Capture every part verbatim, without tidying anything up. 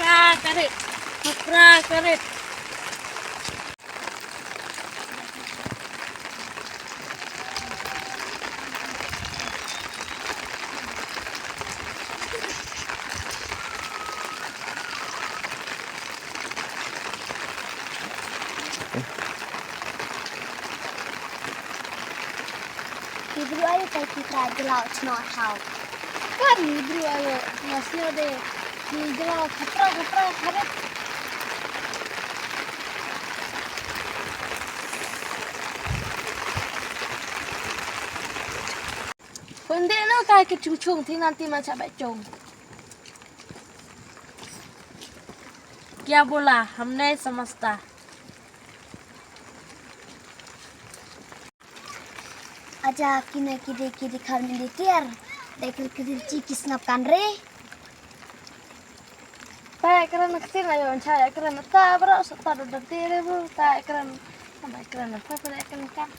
Ah, karit. Kapra karit. Ki briew aïu kai ki ka jylla u chnong thaw. Kan ki briew aïu, nga sngew de ki jylla khapra khapra kharet. Khun de no kai ki chung chung ti nan ti man cha bai chung. Kya bola, humne samajhta. Aja kine ki dei ki dei khar mindi tiar. Dei kir kir chi ki sngap kan re. Ta ekran na ktir ayo ancha ekran ta bra sa ta da da tiar bu ta ekran. Ta ekran na ta ekran kan.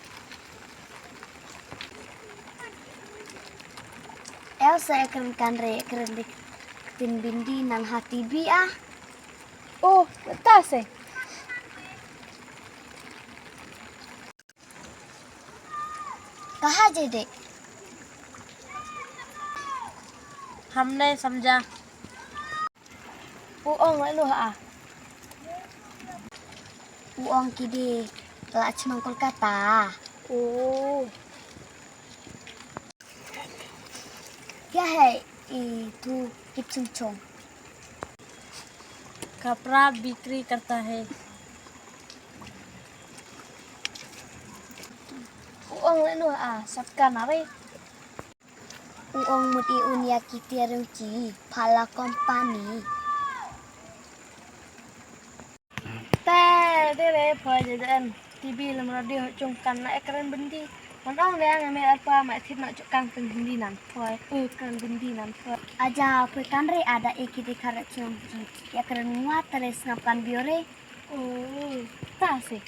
Ayo sa ekran kan re ekran dei. Tin bindi nan ha T V ah. Oh, ta se. Kaha je de? Humne samajha. U ong lano ha? U ong ki dei la chnong Kolkata. Oh. Kya hai itu ki chung chung? Kapra bikri karta hai. U ong lano ah, sabka nare. U ong mut i un ïa ki tiar ruh chi, phala company. Te, de re, poi je jan. T V lem radio chung kan na ekran bindi. Man ong de ang me arpa ma thit na chukang peng hindi nan poi. Ekran bindi nan poi. Aja poi kan re ada eki de kharat chung. Ekran ngwa tare sngap kan biore. Oh, ta se.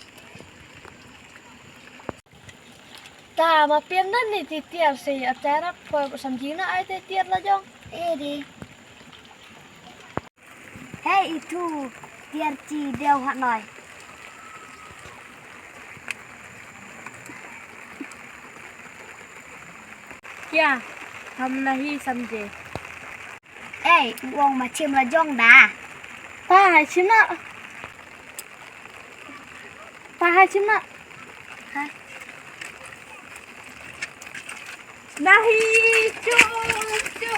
Ta ma pian nan ni ti tiar se ya tara poi ko samjina ai te tiar la jong. Eh de. Hey itu tiar chi deu hat noi. Kya? Hum nahi samjhe. Ei, u ong ma chim la jong da. Ta hai chim na. Ta hai chim na. Ha? Nahi, chu, chu.